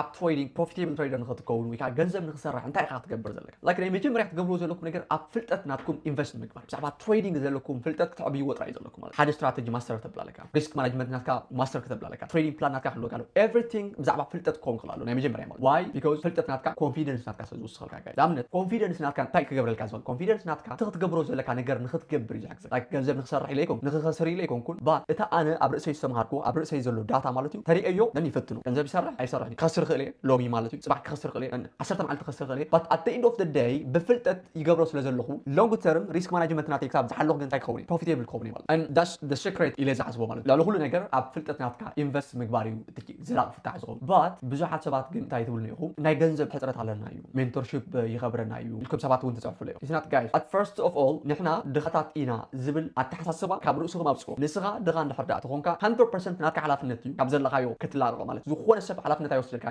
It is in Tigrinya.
ኣብ trading profitable trader ንክትከውን ወይ ከዓ ገንዘብ ንክሰርሕ እንታይ ኢካ ክትገብር ዘለካ? Like ናይ መጀመርያ ክትገብርዎ ዘለኩም ነገር ኣብ ፍልጠት ናትኩም invest ምግባር። ብዛዕባ trading ዘለኩም ፍልጠት ክተዕብይዎ ጥራይ ዘለኩም ማለት ሓደ strategy master ተብላ ኣለካ፣ risk management ናትካ master ከተብላ ኣለካ፣ trading plan ናትካ ክህልወካ ኣለዎ። Everything ብዛዕባ ፍልጠት ክኸውን ክኽእል ኣለዎ ናይ መጀመርያ ማለት። Why? Because ፍልጠት ናትካ confidence ናትካ ስለ ዝውስኸልካ። ንኣብነት confidence ናትካ እንታይ ክገብረልካ ዝኽእል? Confidence ናትካ እቲ ክትገብሮ ዘለካ ነገር ንክትገብር እዩ ዝሕግዘካ። Like ገንዘብ ንክሰርሕ ኢለ ኣይኮንኩን፣ ንክኸስር ኢለ ኣይኮንኩን፣ but እታ ኣነ ኣብ ርእሰይ ዝተምሃርኩ ኣብ ርእሰይ ዘሎ data ማለት እዩ ተሪኤዮ then ይፈትኖ። ገንዘብ ይሰርሕ ኣይሰርሕ ክኸስር ክእል እየ ሎሚ ማለት እዩ፣ ፅባሕ ክኸስር ክእል እየ፣ ዓሰርተ መዓልቲ ክኸስር ክእል እየ፣ but at the end of the day ብፍልጠት ይገብሮ ስለ ዘለኹ long term risk management ናተይ ክሳብ ዝሓለኹ ግን እንታይ ክኸውን እየ? Profitable ክኸውን እየ ማለት። And that's the secret ኢለ ዝሓስቦ ማለት እዩ። ልዕሊ ኩሉ ነገር ኣብ ፍልጠት ናትካ invest ምግባር እዩ እቲ ዘላቂ ፍታሕ ዝኸውን። But ብዙሓት ሰባት ግን እንታይ ትብሉ ኢኹም? ናይ ገንዘብ ሕፅረት ኣለና እዩ፣ mentorship ይኸብረና እዩ ኢልኩም ሰባት እውን ትፅሕፉ ኣለኹም። It's not, guys, at first of all ንሕና ድኻታት ኢና ዝብል ኣተሓሳስባ ካብ ርእስኹም ኣውፅዎ። ንስኻ ድኻ እንድሕር ደኣ ተኾንካ hundred percent ናትካ ሓላፍነት እዩ ካብ ዘለኻዮ ክትላቐቕ ማለት። ዝኾነ ሰብ ሓላፍነት ኣይወስደልካ።